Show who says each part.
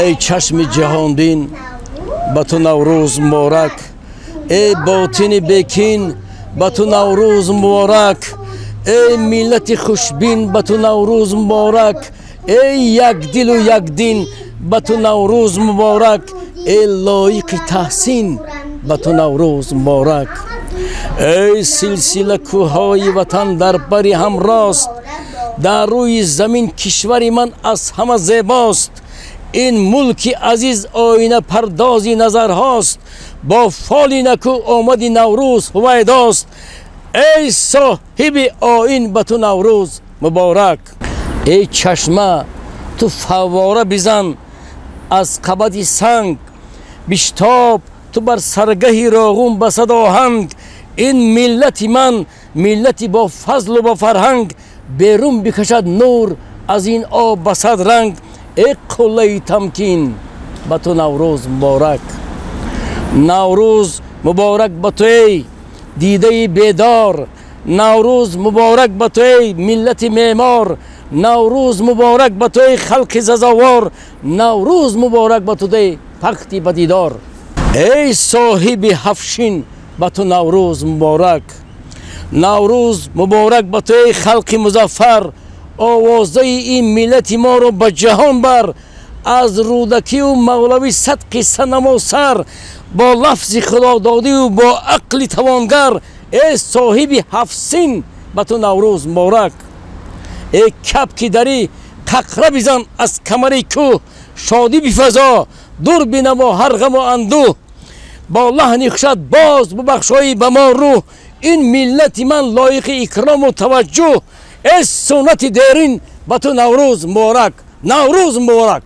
Speaker 1: Эй чашми ҷаҳонбин, ба ту Наврӯз муборак. Эй ботини бекин, ба ту Наврӯз муборак. Эй миллати хушбин, ба ту Наврӯз муборак. Эй якдилу якдин, ба ту Наврӯз муборак. Эй лоиқи таҳсин, ба ту Наврӯз муборак. Эй силсила кӯҳҳои ватан дар бари ҳам рост, дар рӯи замин кишвари ман аз ҳама зебост. Ин мулки азиз оинапардози назарҳост, бо фоли накӯ омади Наврӯз ҳувайдост. Эй соҳиби оин, ба ту Наврӯз муборак. Эй чашма, ту фаввора бизан аз қабати санг, биштоб ту бар саргаҳи роғун ба сад оҳанг. Ин миллати ман миллати бо фазлу бо фарҳанг, берун бикашад нур аз ин об ба сад ранг. Эй қуллаи тамкин, ба ту Наврӯз муборак. Наврӯз муборак ба ту, эй дидаи бедор. Наврӯз муборак ба ту, эй миллати меъмор. Наврӯз муборак ба ту, эй халқи зазовор. Наврӯз муборак ба ту, эй пахти бадидор. Эй соҳиби ҳафшин, ба ту Наврӯз муборак. Наврӯз муборак ба ту, эй халқи музаффар. Овозаи ин миллати моро ба ҷаҳон бар. Аз Рӯдакиву Мавлавӣ сад қисса намо сар, бо лафзи худододиву бо ақли тавонгар. Эй соҳиби ҳафтсин, ба ту Наврӯз муборак. Эй кабки дарӣ, қақра бизан аз камари кӯҳ, шодӣ бифазо, дур бинамо ҳар ғаму андӯҳ. Бо лаҳни хушат боз бубахшоӣ ба мо рӯҳ. Ин миллати ман лоиқи икрому таваҷҷӯҳ. Эй суннати дерин, ба ту Наврӯз муборак. Наврӯз муборак.